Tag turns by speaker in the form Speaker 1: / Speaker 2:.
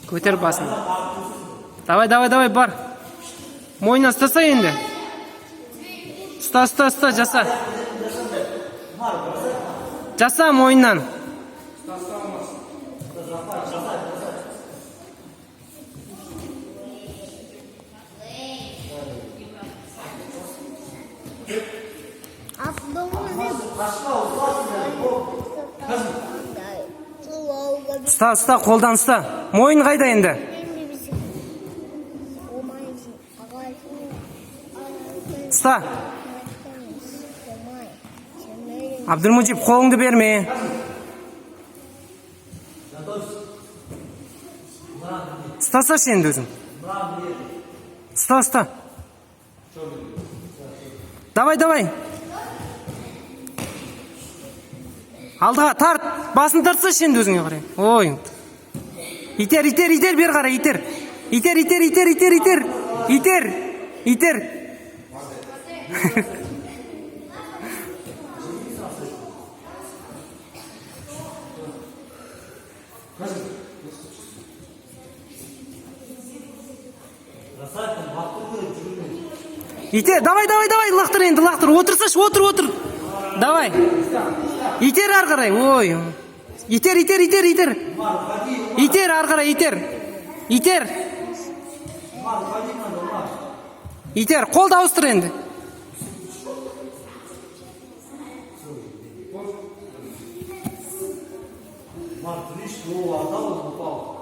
Speaker 1: Көтер басын. Давай, давай, давай, бар. Мойнынан ұстаса енді. Ұста, ұста, ұста, жаса. Жаса мойнынан. Ұста, ұста, қолдан ұста. Мойын қайда енді? Ұста. Абдулмужиб, қолыңды берме. Ұстасашы енді өзің. Ұста, ұста. Давай, давай. Алдыға тарт, басын тартсашы енді өзіңе қарай. Ой. Итер, итер, итер, бері қарай, итер. Итер, итер, итер, итер, итер. Итер, итер. Итер, давай, давай, давай, лақтыр енді, лақтыр. Отырсашы, отыр, отыр. Давай. Итер ары қарай, ой. Итер, итер, итер, итер. Итер ары қарай, итер. Итер. Итер, қолды ауыстыр енді.
Speaker 2: Марк, видишь, его отдал, он упал.